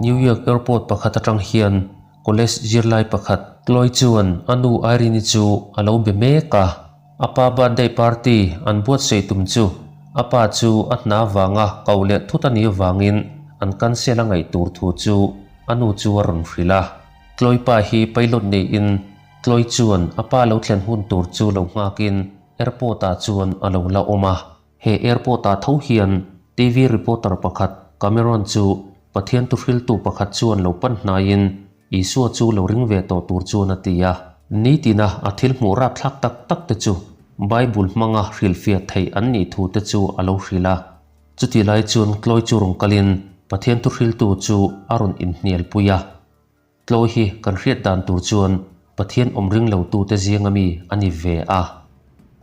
New York airport pakhat atang hian college zirlai pakhat Chloe chuan a nu Irene-i chu a lo be mek a. A pa birthday party an buatsaih tum chu a pa chu a hna vanga koh leh thut a nih avangin an cancel a ngaih tur thu chu a nu chu a rawn hrilh a. Chloe pa hi pilot niin Chloe chuan a pa lo thlen hun tur chu lo nghakin airport ah chuan a lo la awm a. He airport ah tho hian TV reporter pakhat Cameron chu Pathian thuhriltu pakhat chuan lo pan hnaiin Isua chu lo ring ve tawh tur chuan a ti a. Nitina a thil hmuh rapthlak tak tak te chu Bible hmanga hrilhfiah theih an nih thu te chu a lo hrilh a. Chutih lai chuan Chloe chu rawn kalin Pathian thuhriltu chu a rawn inhnialpui a. Tlawi hi kan hriat dan tur chuan Pathian awm ring lo tute zinga mi a ni ve a.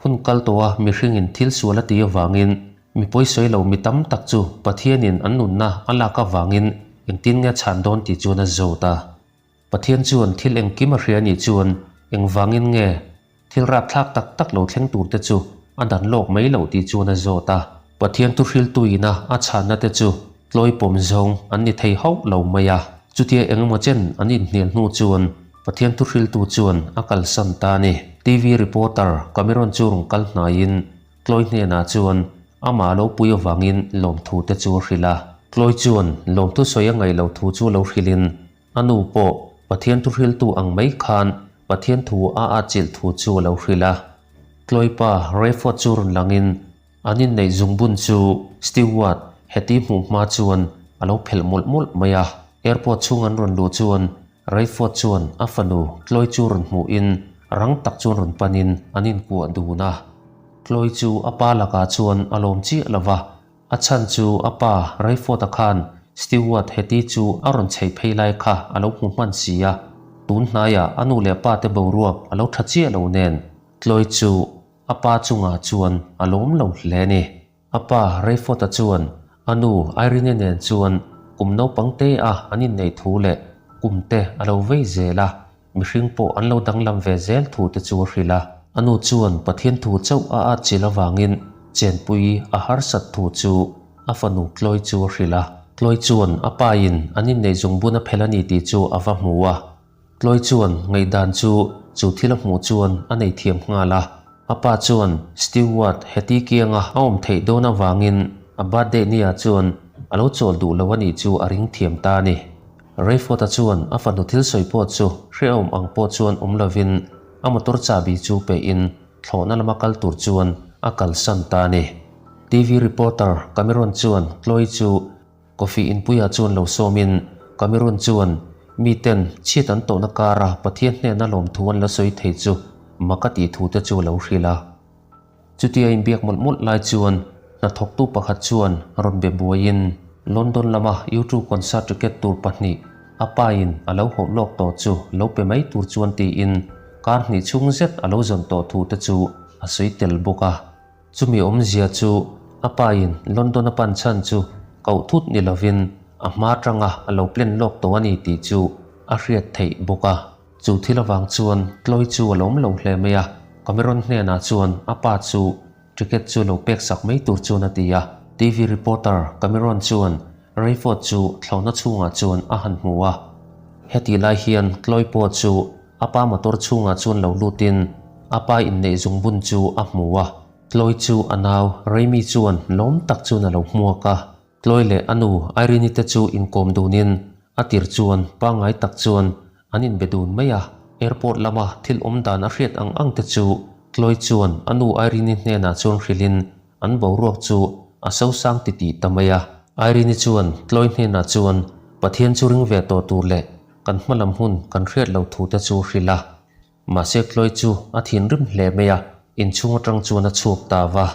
Hun kal tawha mihringin thil sual a ti avangin mi pawisawi lo mi tam tak chu Pathianin an nunna a lak avangin engtin nge chhan dawn tih chuan a zawt a. Pathian chuan thil engkim a hria nih chuan engvangin nge thil rapthlak tak tak lo thleng turte chu a dan lawk mai loh tih chuan a zawt a. Pathian thuhriltuina a chhanna te chu tlawi pawm zawng an ni thei hauh lo mai a. Chutia engemaw chen an inhnial hnu chuan Pathian thuhriltu chuan a kalsan ta a ni. TV reporter Cameron chu rawn kal hnaiin Tlawi hnenah chuan amah lo pui avangin lawmthu te chu a hrilh a. Tlawi chuan lawmthu sawi a ngaih loh thu chu lo hrilhin A nu pawh Pathian thuhriltu ang mai khan Pathian thu a atchilh thu chu a lo hrilh a. Tlawipa Rayford chu rawn langin an inneih zungbun chu Stewart heti hmuh hma chuan a lo phelh mawlh mawlh mai a. Airport chhung an rawn luh chuan Rayford chuan a fanu Tlawi chu rawn hmuhin rang tak chuan rawn panin an inkuah dun a. Tlawi chu a pa lakah chuan a lawm chiah lo va. A chhan chu a pa Rayford-a khan Stewart heti chu a rawn chheih phei lai kha a lo hmu hman si a, tun hnaiah a nu leh pa te boruak a lo tha chiah lo nen Chloe chu a pa chungah chuan a lawm lo hle a ni. A pa Rayford-a chuan a nu Irene nen chuan kum naupang te a an inneih thu leh kum te a lo vei zel a, mihring pawh an lo danglam ve zel thu te chu a hrilh a. A nu chuan Pathian thu chauh a atchilh avangin chenpui a harsat thu chu a fanu Chloe chu a hrilh a. Chloe chuan a pa in an inneih zungbun a phel a ni tih chu a va hmu a. Chloe chuan ngaihdan chu chu thil a hmuh chuan a nei thiam nghal a. A pa chuan Stewart heti kianga a awm theih dawn avangin a birthday nia chuan a lo chawl duh lo a nih chu a ring thiam ta a ni. Rayford-a chuan a fanu thil sawi pawh chu hrehawm ang pawh chuan awm lovin a motor chahbi chu pehin thlawhna lama kal tur chuan a kalsan ta a ni. TV reporter Cameron chuan Chloe chu coffee inpuiah chuan lo sawmin Cameron chuan miten chhiat an tawhna kara Pathian hnena lawmthu an la sawi thei chu mak a tih thu te chu a lo hrilh a. Chutia inbiak mawlh mawlh lai chuan hnathawktu pakhat chuan rawn be buaiin London lama U2 concert ticket tur pahnih a pain a lo hawh lawk tawh chu lo pe mai tur chuan tiin kar hnih chhung zet a lo zawn tawh thu te chu a sawi tel bawk a. Chumi awmzia chu a pain London a pan chhan chu koh thut ni lovin a hma tanga a lo plan lawk tawh a ni tih chu a hriat theih bawk a. Chu thil avang chuan Chloe chu a lawm lo hle mai a, Cameron hnenah chuan a pa chu ticket chu lo pek sak mai tur chuan a ti a. TV reporter Cameron chuan Rayford chu thlawhna chhungah chuan a han hmu a. Hetih lai hian Chloe pawh chu a pa motor chhungah chuan lo lutin a pa inneih zungbun chu a hmu a. Chloe chu a nau Raymi chuan lawm tak chuan a lo hmuak a. Chloe leh a nu Irene-i te chu inkawm dunin a tir chuan pangngai tak chuan an inbe dun mai a. Airport lama thil awm dan a hriat ang ang te chu Chloe chuan a nu Irene-i hnenah chuan hrilhin an boruak chu a sosang titih ta mai a. Irene-i chuan Chloe hnenah chuan Pathian chu ring ve tawh tur leh kan hma lam hun kan hriat lo thu te chu hrilh a. Mahse Chloe chu a thinrim hle mai a, inchhung atang chuan a chhuak ta va.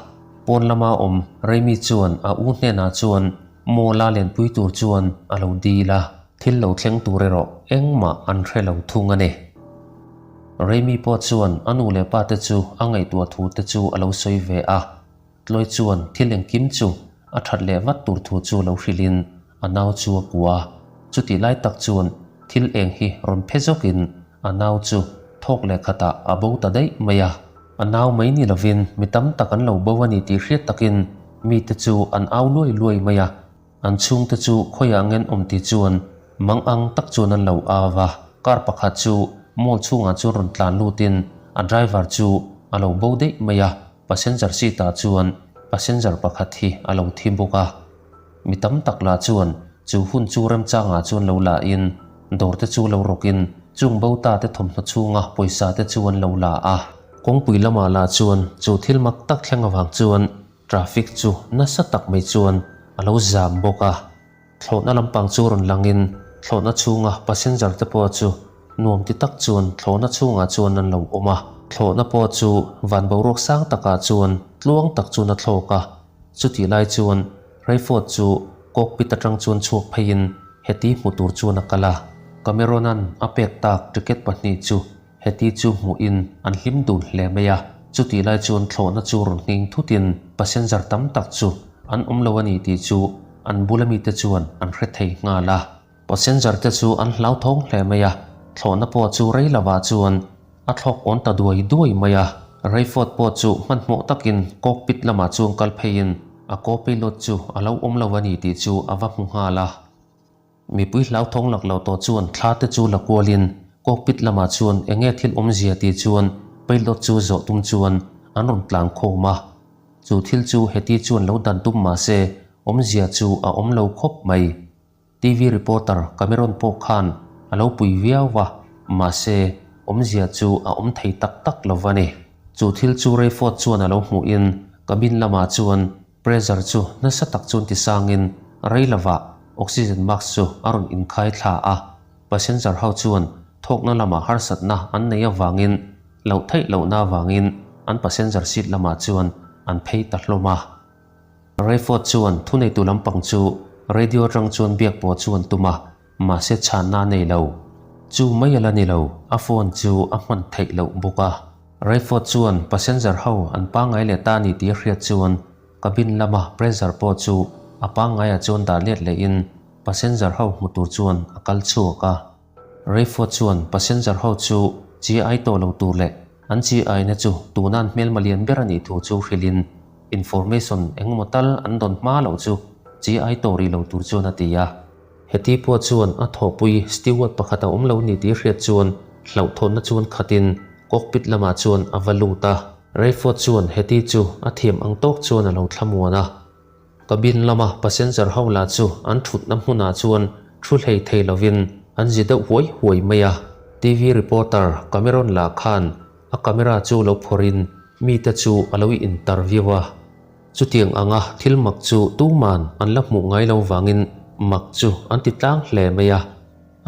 Pawn lama awm Remy chuan a u hnenah chuan Mall a lenpui tur chuan a lo dil a, thil lo thleng tur erawh engmah an hre lo thung a ni. Remy pawh chuan a nu leh pa te chu a ngaihtuah thu te chu a lo sawi ve a, Chloe chuan thil engkim chu a that leh vat tur thu chu lo hrilhin a nau chu a kua a, chutih lai tak chuan thil eng hi rawn phe zawkin a nau chu thawk leh khatah a bo ta daih mai a. A nau mai ni lovin mi tam tak an lo bo a ni tih hriat takin mite chu an au luai luai mai a, an chhungte chu khawiah ngen awm tih chuan. Mang ang tak chuan an lo au va, car pakhat chu mall chhungah chuan rawn tlan lutin a driver chu a lo bo daih mai a, passenger seat ah chuan passenger pakhat hi a lo thi bawk a. Mi tam tak lah chuan chu hun chu remchangah chuan lo la in dawr te chu lo rawk in chung bo ta te thawmhnaw chhunga pawisa te chu an lo la a. Kawngpui lamah lah chuan chu thil mak tak thleng avang chuan traffic chu nasa tak mai chuan a lo zam bawk a. Thlawhna lampang chu rawn langin thlawhna chhunga passenger te pawh chu nuam ti tak chuan thlawhna chhungah chuan an lo awm a. Thlawhna pawh chu van boruak sang takah chuan tluang tak chuan a thlawk a. Chutih lai chuan Rayford chu cockpit atang chuan chhuak pheiin heti hmu tur chuan a kal a. Cameron-a'n a pek tak ticket pahnih chu Heti chu hmuhin an hlim dun hle mai a, chutih lai chuan thlawhna chu rawn nghing thutin passenger tam tak chu an awm lo a ni tih chu an bula mite chuan an hre thei nghal a. Passenger te chu an hlauthawng hle mai a, thlawhna pawh chu rei lovah chuan a thlawk awn ta duai duai mai a. Rayford pawh chu hmanhmawh takin cockpit lamah chuan kal pheiin a co-pilot chu a lo awm lo a ni tih chu a va hmu nghal a. Mipui hlauthawng lak lo tawh chuan thla te chu la kualin cockpit lamah chuan eng nge thil awmzia tih chuan pilot chu zawh tum chuan an rawn tlan khawm a. Chu thil chu heti chuan lo dan tum mah se awmzia chu a awm lo khawp mai. TV reporter Cameron pawh khan a lo pui viau va, mahse awmzia chu a awm thei tak tak lo va ni. Chu thil chu Rayford chuan a lo hmuhin cabin lamah chuan Pressure chu nasa tak chuan ti sangin rei lovah oxygen mask chu a rawn inkhai thla a, passenger ho chuan thawkna lamah harsatna an nei avangin loh theih lohna avangin an passenger seat lamah chuan an phei ta hlawm a. Rayford chuan thuneitu lampang chu radio atang chuan biak pawh chu an tum a, mahse chhanna a nei lo. Chu mai a la ni lo, a phone chu a hman theih loh bawk a. Rayford chuan passenger ho an pangngai leh ta a ni tih a hriat chuan cabin lama pressure pawh chu a pangngaiah chuan dah let lehin passenger ho hmu tur chuan a kal chhuak a. Rayford chuan passenger ho chu chi ai tawh lo tur leh an chi aina chu tuna an hmelma lian ber a nih thu chu hrilhin information engemaw tal an dawn hma loh chu chi ai tawh rih lo tur chuan a ti a. Heti pawh chuan a thawhpui steward pakhat a awm lo ni tih hriat chuan hlauhthawnna chuan khatin cockpit lamah chuan a va lut a. Rayford chuan Heti chu a thiam ang tawk chuan a lo thlamuan a. Cabin lama passenger ho lah chu an thutna hmunah chuan thu hlei thei lovin an zi deuh huai huai mai a. TV reporter Cameron lah khan a camera chu lo phawrhin mite chu a lo interview a. Chutiang anga thil mak chu tuman an la hmuh ngai lo vangin mak chu an ti tlang hle mai a.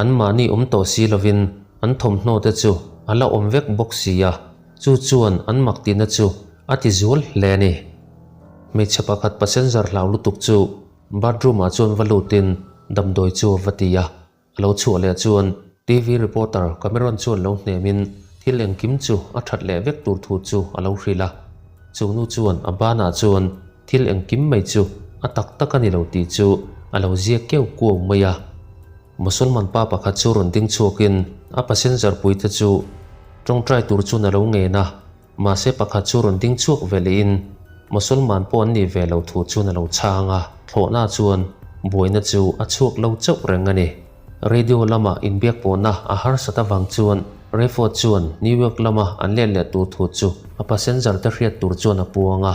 An mahni awm tawh si lovin an thawmhnaw te chu a la awm vek bawk si a, chu chuan an mak tihna chu a ti zual hle a ni. Hmeichhe pakhat passenger hlau lutuk chu bathroom ah chuan va lutin damdawi chu a va ti a. A lo chhuah leh chuan TV reporter Cameron chuan lo hnemin thil engkim chu a that leh vek tur thu chu a lo hrilh a. Chu nu chuan a banah chuan thil engkim mai chu a tak tak a ni lo tih chu a lo ziak keuh kuau mai a. Musulman pa pakhat chu rawn ding chhuakin a passenger puite chu tawngtai tur chuan a lo ngen a. Mahse pakhat chu rawn ding chhuak ve lehin Mosolman pawh an nih ve lo thu chuan a lo chhang a, thlawhna chuan buaina chu a chhuak lo chauh reng a ni. Radio lama inbiak pawhna a harsat avang chuan Rayford chuan New York lama an let leh tur thu chu a passenger te hriat tur chuan a puang a.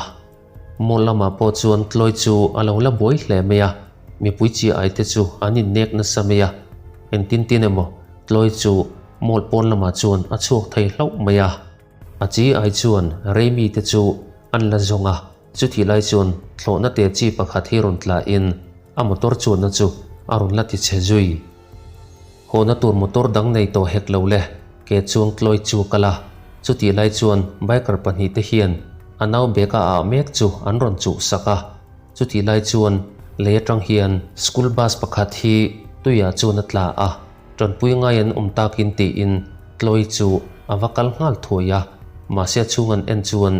Mall lamah pawh chuan Chloe chu a lo la buai hle mai a, mipui chi ai te chu an innek nasa mai a. Engtin tin emaw Chloe chu mall pawn lamah chuan a chhuak thei hlauh mai a. A chi ai chuan Remi te chu an la zawng a, chutih lai chuan thlawhna te chi pakhat hi rawn tlahin a motor chuanna chu a rawn la ti chhe zui. Hawhna tur motor dang nei tawh hek lo le, ke chuang Chloe chu a kal a, chutih lai chuan biker pahnih te hian a nau bag a ah mek chu an rawn chuh sak a, chutih lai chuan lei atang hian school bus pakhat hi tuiah chuan a tla a. Tanpui ngai an awm takin tiin Chloe chu a va kal nghal thuai a, mahse a chhung an en chuan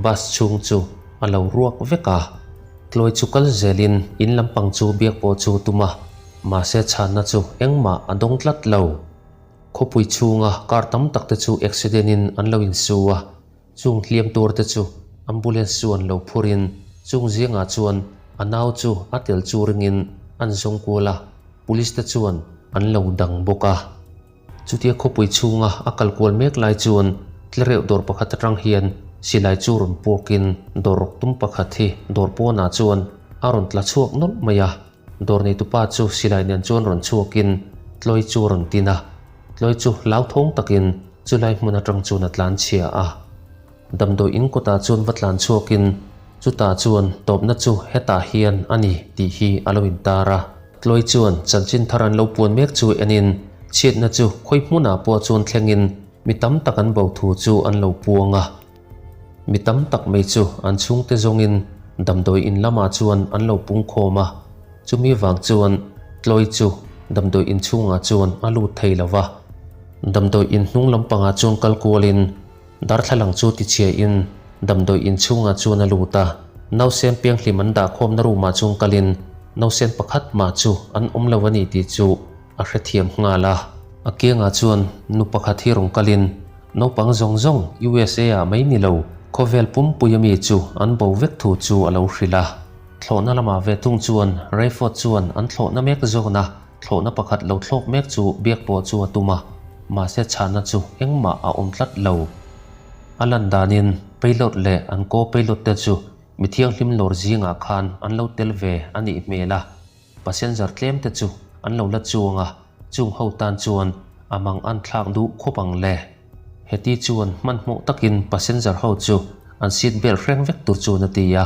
bus chhung chu a lo ruak vek a. Chloe chu kal zelin in lampang chu biak pawh chu tum a, mahse chhanna chu engmah a dawng tlat lo. Khawpui chhunga car tam tak te chu accident in an lo insu a, chung hliam tur te chu ambulance chuan lo phurin chung zingah chuan a nau chu a tel chu ringin an zawng kual a, police te chuan. an lo dang bawk a. Chutia khawpui chhunga a kal kual mek lai chuan tlereuh dawr pakhat atang hian silai chu rawn puakin dawr rawk tum pakhat hi dawr pawnah chuan a rawn tla chhuak nawlh mai a. Dawr neitupa chu silai nen chuan rawn chhuakin Tlawi chu a rawn tin a. Tlawi chu hlauthawng takin chulai hmun atang chuan a tlan chhia a. Damdawi in kawtah chuan va tlan chhuakin chutah chuan tawpna chu hetah hian a ni tih hi a lo intar a. Tlawi chuan chanchin thar an lo puan mek chu enin chhiatna chu khawi hmunah pawh chuan thlengin mi tam tak an bo thu chu an lo puang a. Mi tam tak mai chu an chhungte zawngin damdawi in lamah chuan an lo pung khawm a, chumi vang chuan Tlawi chu damdawi in chhungah chuan a lut thei lo va. Damdawi in hnung lampangah chuan kal kualin Darthlalang chu tichhiain damdawi in chhungah chuan a lut a, nausen pianghlim an dahkhawmna room ah chuan kalin nausen pakhat mah chu an awm lo a ni tih chu a hrethiam nghal a. A kiangah chuan nu pakhat hi rawn kalin naupang zawng zawng USA ah mai ni lo khawvel pumpui ami chu an bo vek thu chu a lo hrilh a. Thlawhna lamah ve thung chuan Rayford chuan an thlawhna mek zawna Thlawhna pakhat lo thlawk mek chu biak pawh chu a tum a, mahse chhahna chu engmah a awm tlat lo. A lan danin Pailot leh an co-pilot te chu mi thianghlim lawr zingah khan an lo tel ve a nih hmel a, passenger tlem te chu an lo la chuang a, chung ho tan chuan a mang an thlak duh khawp ang le. Heti chuan hmanhmawh takin passenger ho chu an seat belt hreng vek tur chuan a ti a.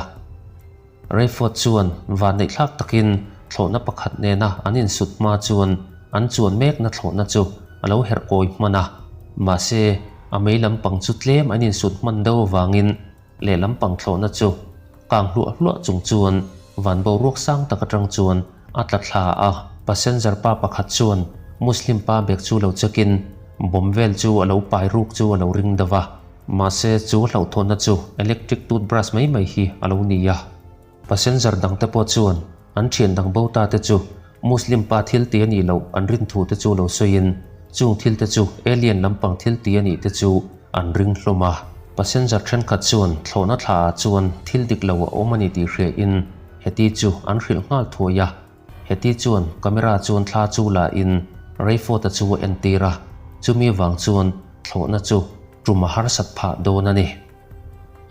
Rayford chuan vanneihthlak takin thlawhna pakhat nena an insut hma chuan an chuan mekna thlawhna chu a lo herh kawi hman a. Mahse, a mei lampang chu tlem an insut hman deuh avangin lehlam pang thlawhna chu kang hluah hluah chung chuan van boruak sang tak atang chuan a tla thla a. Passenger pa pakhat chuan Muslim pa bag chu lo check in bomb vel chu a lo pai ruk chu a lo ring deuh a. Mahse, chu hlauhthawnna chu electric toothbrush mai mai hi a lo ni a. Passenger dangte pawh chuan an thian dang bo ta te chu Muslim pa thil ti a nih loh an rin thu te chu lo sawiin chung thil te chu alien lampang thil ti a nih te chu an ring hlawm a. Passenger thenkhat chuan thlawhna thla ah chuan thil dik lo a awm a ni tih hriain heti chu an hrilh nghal thuai a. Heti chuan camera chuan thla chu la in Rayford-a chu a entir a, chumi vang chuan thlawhna chu tum a harsat phah dawn a ni.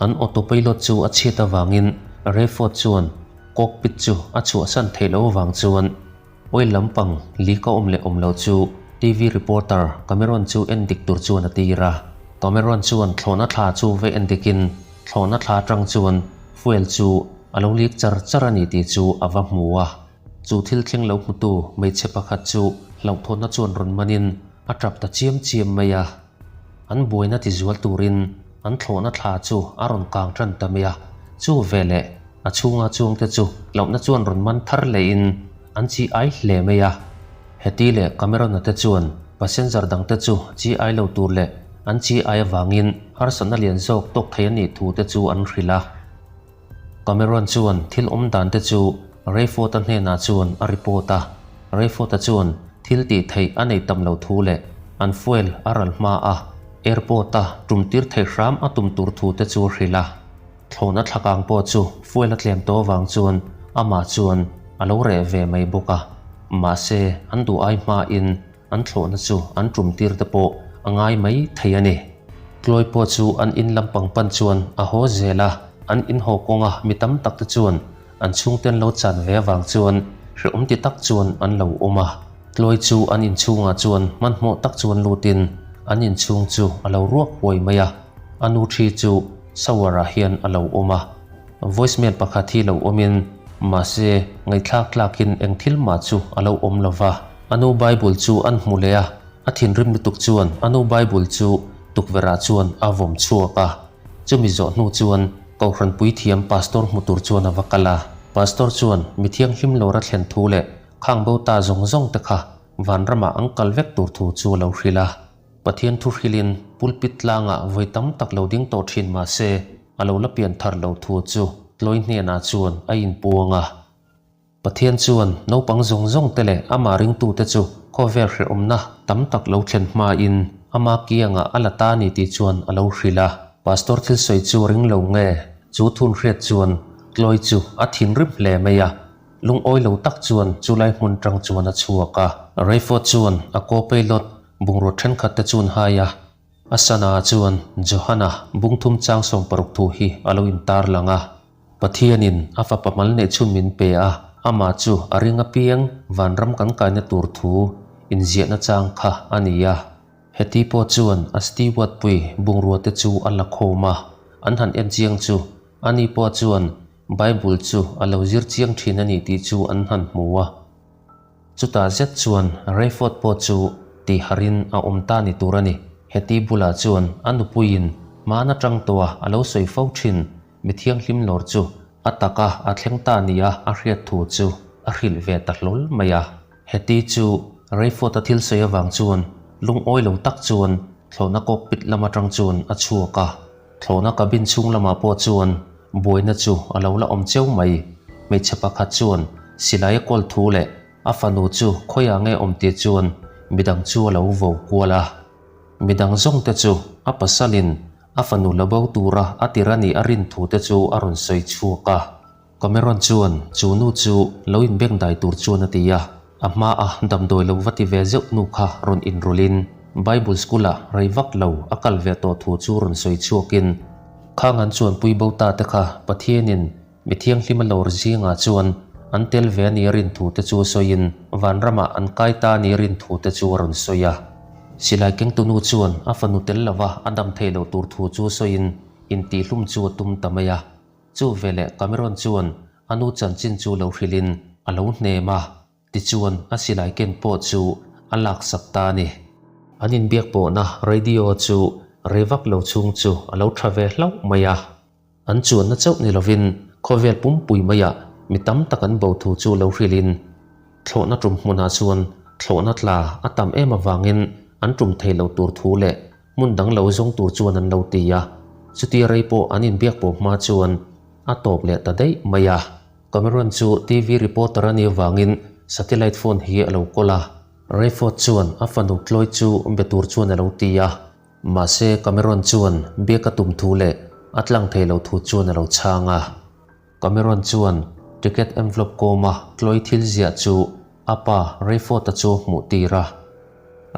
An autopilot chu a chhiat avangin Rayford chuan cockpit chu a chhuahsan theih loh avang chuan oil lampang leak a awm leh awm lo chu TV reporter Cameron chu en dik tur chuan a tir a. Cameron chuan thlawhna thla chu va en dikin thlawhna thla atang chuan fuel chu a lo leak char char a ni tih chu a va hmu a. Chu thil thleng lo hmutu hmeichhe pakhat chu hlauhthawnna chuan rawn manin a tap ta chiam chiam mai a. An buaina ti zual turin an thlawhna thla chu a rawn kang tan ta mai a. Chu veleh a chhunga chuangte chu hlauhna chuan rawn man thar lehin an chi ai hle mai a. Heti leh Cameron-a te chuan passenger dangte chu chi ai lo tur leh an chi ai avangin harsatna lian zawk tawk thei a nih thu te chu an hrilh a. Cameron chuan thil awm dan te chu Rayford-a hnenah chuan a report a. Rayford-a chuan thil tih theih a nei tam lo thu leh an fuel a ral hma a, airport-a tum tir theih hram a tum tur thu te chu a hrilh a. Thlawhna thlakang pawh chu fuel a tlem tawh avang chuan amah chuan a lo reh ve mai bawk a. Mahse, an duh ai hmain An thlawhna chu an tum tir te pawh a ngai mai thei a ni. Chloe pawh chu an in lampang pan chuan a haw zel a, an in haw kawnga mi tam tak te chuan an chhungte an lo chan ve avang chuan hrehawm ti tak chuan an lo awm a. Chloe chu an inchhungah chuan hmanhmawh tak chuan lutin an inchhung chu a lo ruak huai mai a, a nu thi chu shower ah hian a lo awm a. Voicemail pakhat hi lo awmin mahse ngaihthlak tlakin eng thil mah chu a lo awm lo va. A nu Bible chu an hmu leh a, a thinrim lutuk chuan a nu Bible chu tukverhah chuan a vawm chhuak a. Chumi zawh hnu chuan Kohhran puithiam Pastor hmu tur chuan a va kal a. Pastor chuan mi thianghlim lawr a thlen thu leh khang bo ta zawng zawng te kha vanramah an kal vek tur thu chu a lo hrilh a. Pathian thu hrilhin pulpit tlangah vawi tam tak lo ding tawh thin mah se a lo la pian thar lo thu chu Tlawi hnenah chuan a inpuang a. Pathian chuan naupang zawng zawng te leh amah ringtute chu khawvel hrehawmna tam tak lo thlen hmain ama kiangah a la ta ni tih chuan a lo hrilh a. Pastor thil sawi chu ring lo nge? Chu thun hriat chuan Tlawi chu a thinrim hle mai a, lungawi lo tak chuan chulai hmun tang chuan a chhuak a. Rayford chuan a co-pilot bungraw thenkhat te chu an hai a, a sana chuan Johana bungthum chang 60 thu hi a lo intar lang a. Pathianin a fapa mal neih chhun min pe a, amah chu a ring apiang vanram kan kaina tur thu inziahna chang kha a ni a. Heti pawh chuan a steward pui bungrua te chu a la khawm a, an han en chiang chu ani pawh chuan Bible chu a lo zir chiang thin a ni tih chu an han hmu a. Chutah zet chuan Rayford pawh chu tihharin a awm ta ni tur a ni. Heti bulah chuan a nupuiin hmaan atang tawha a lo sawi fo thin mi thianghlim lawr chu a taka a thleng ta nia a hriat thu chu a hrilh ve ta hlawl mai a. Heti chu Rayford-a thil sawi avang chuan lungawi lo tak chuan thlawhna cockpit lam atang chuan a chhuak a. Thlawhna cabin chhung lamah pawh chuan buaina chu a lo la awm cheu mai. Hmeichhe pakhat chuan silai a kawl thu leh a fanu chu khawiah nge awm tih chuan midang chu a lo vo kual a. Midang zawng te chu a pasalin a fanu la bo tura a tir a nih a rin thu te chu a rawn sawi chhuak a. Cameron chuan chu nu chu lo inbeng dai tur chuan a ti a, a hmaa damdawi lo va ti ve zeuh nu kha rawn inrawlhin Bible School-ah rei vak lo a kal ve tawh thu chu rawn sawi chhuakin, Khang an chuanpui bo ta te kha Pathianin mi thianghlim a lawr zingah chuan an tel ve a nih a rin thu te chu sawiin vanramah an kai ta a nih a rin thu te chu a rawn sawi a. Silai kengtu nu chuan a fanu tel lova a dam theih loh tur thu chu sawiin intihhlum chu a tum ta mai a. Chu veleh Cameron chuan a nu chanchin chu lo hrilhin a lo hnem a, tichuan a silai ken pawh chu a laksak ta a ni. An inbiak pawhna radio chu rei vak lo chhung chu a lo tha ve hlauh mai a. An chuanna chauh ni lovin khawvel pumpui maiah mi tam tak an bo thu chu lo hrilhin thlawhna tum hmunah chuan thlawhna tla a tam em avangin an tum thei lo tur thu leh Hmun dang lo zawng tur chuan an lo ti a, chutia rei pawh an inbiak pawh hma chuan a tawp leh ta daih mai a. Cameron chu TV reporter a nih avangin satellite phone hi a lo kawl a, Rayford chuan a fanu Chloe chu be tur chuan a lo ti a, mahse Cameron chuan biak a tum thu leh a tlang thei lo thu chuan a lo chhang a. Cameron chuan ticket envelope kawma Chloe thil ziah chu a pa Rayford-a chu a hmuh tir a.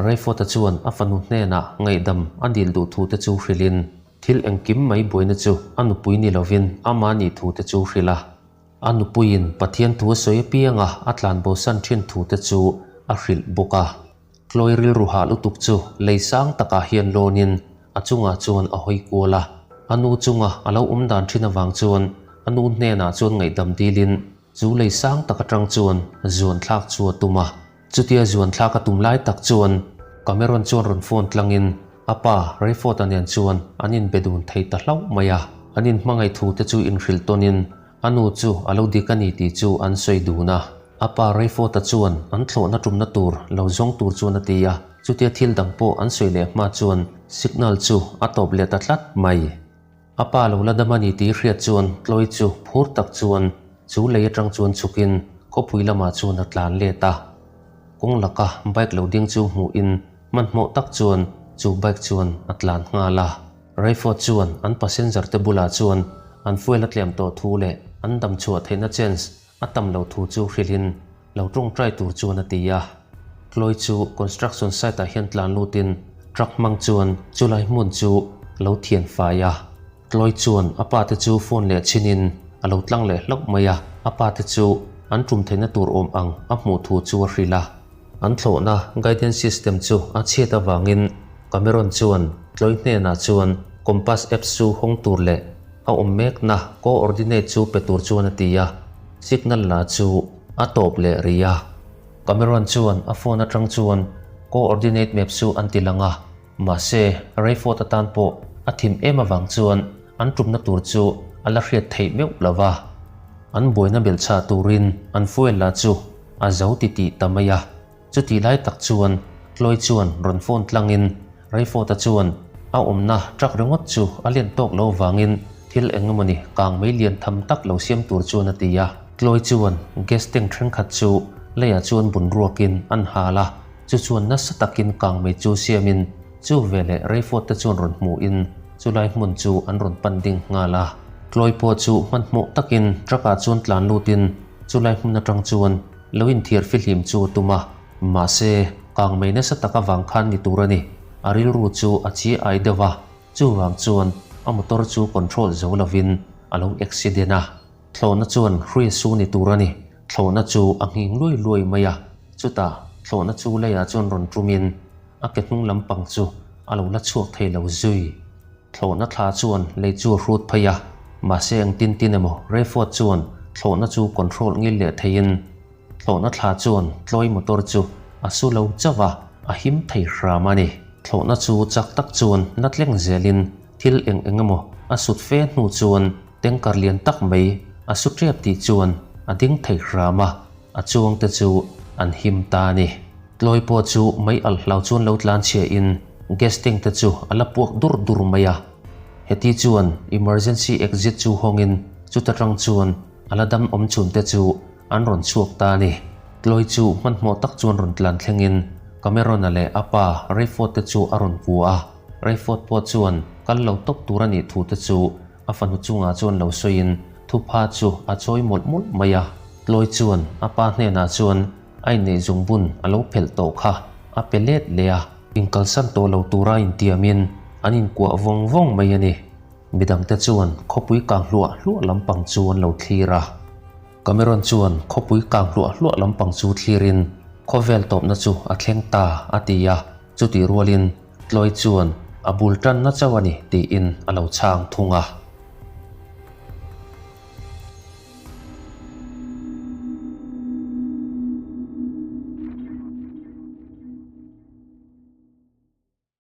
Rayford-a chuan a fanu hnenah ngaihdam a dil duh thu te chu hrilhin thil engkim mai buaina chu a nupui ni lovin ama nih thu te chu hrilh a. A nupuiin Pathian thu a sawi apianga a tlan bosan thin thu te chu a hrilh bawk a. Chloe rilru hah lutuk chu lei sang takah hian lawnin a chungah chuan a hawi kual a. A nu chunga a lo awm dan thin avang chuan a nu hnenah chuan ngaihdam dilin chu lei sang tak atang chuan zuan thlak chu a tum a. Chutia zuan thlak a tum lai tak chuan Cameron chuan rawn phone tlangin a pa Rayford-a nen chuan an inbe dun thei ta hlauh mai a. An inhmangaih thu te chu inhrilh tawnin A nu chu a lo dik a ni tih chu an sawi dun a. A pa Rayford-a chuan an thlawhna tumna tur lo zawng tur chuan a ti a, chutia thil dang pawh an sawi leh hma chuan signal chu a tawp leh ta tlat mai. A pa lo la dam a ni tih hriat chuan Chloe chu phur tak chuan chu lei atang chuan chhukin khawpui lamah chuan a tlan let a. Kawng laka bike lo ding chu hmuhin hmanhmawh tak chuan chu bike chuan a tlan nghal a. Rayford chuan an passenger te bulah chuan an fuel a tlem tawh thu leh an dam chhuah theihna chance a tam lo thu chu hrilhin lo tawngtai tur chuan a ti a. Chloe chu construction site ah hian tlan lutin truck hmang chuan chulai hmun chu a lo thian fai a. Chloe chuan a pa te chu phone leh chhinin a lo tlang leh hlauh mai a, a pa te chu an tum theihna tur awm ang a hmuh thu chu a hrilh a. An thlawhna guidance system chu a chhiat avangin Cameron chuan Chloe hnenah chuan compass apps chu hawng tur leh a awm mekna coordinate chu pe tur chuan a ti a, signal la chu a tawp leh rih a. Cameron chuan a phone atang chuan coordinate map chu an ti lang a, mahse Rayford atan pawh a thim em avang chuan an tumna tur chu a la hriat theih meuh lo va. An buaina belhchhah turin an fuel la chu a zo ti tih ta mai a. Chutih lai tak chuan Chloe chuan rawn phone tlangin Rayford-a chuan a awmna truck ringawt chu a len tawk lo vangin thil eng emawni kang mei lian tham tak lo siam tur chuan a ti a. Chloe chuan gas tank thenkhat chu leiah chuan bun ruakin an hal a, chu chuan nasa takin kang mei chu siamin chu veleh Rayford te chuan rawn hmuhin chulai hmun chu an rawn pan ding nghal a. Chloe pawh chu hmanhmawh takin truck ah chuan tlan lutin chulai hmun atang chuan lo inthiar fihlim chu a tum a. Mahse, kang mai nasa tak avang khan ni tur a ni. A rilru chu a chi ai deuh a, chuvang chuan a motor chu control zo lovin a lo accident a. Thlawhna chuan hrui su ni tur a ni. Thlawhna chu a nghing luai luai mai a, chutah thlawhna chu leiah chuan rawn tumin a ke hnung lampang chu a lo la chhuak thei lo zui. Thlawhna thla chuan lei chu a hrut phei a, mahse engtin tin emaw Rayford chuan thlawhna chu control ngil leh theiin thlawhna thla chuan tlawi motor chu a su lo chauh a, a him thei hram a ni. Thlawhna chu chak tak chuan na tleng zelin thil eng eng emaw a sut fe hnu chuan tanker lian tak mai a su tep tih chuan a ding thei hram a, a chuang te chu an him ta a ni. Tlawi pawh chu mei alh hlau chuan lo tlan chhia in gas tank te chu a la puak dur dur mai a. Heti chuan emergency exit chu hawng in chuta tang chuan a la dam awm chhun te chu an rawn chhuak ta a ni. Tlawi chu hmanhmawh tak chuan rawn tlan thleng in Cameron-a leh a pa Rayford te chu a rawn kua a. Rayford pawh chuan kal lo tawp tur a nih thu te chu A fanu chungah chuan lo sawiin thupha chu a chawi mawlh mawlh mai a. Tlawi chuan a pa hnenah chuan a inneih zungbun a lo phelh tawh kha a pe let leh a. Inkalsan tawh lo tura intiamin an inkuah vawng vawng mai a ni. Midangte chuan khawpui kang hluah hluah lampang chu an lo thlir a. Cameron chuan khawpui kang hluah hluah lampang chu thlirin khawvel tawpna chu a thleng ta a ti a, chutih rualin Tlawi chuan a bul tanna chauh a ni tiin a lo chhang thung a.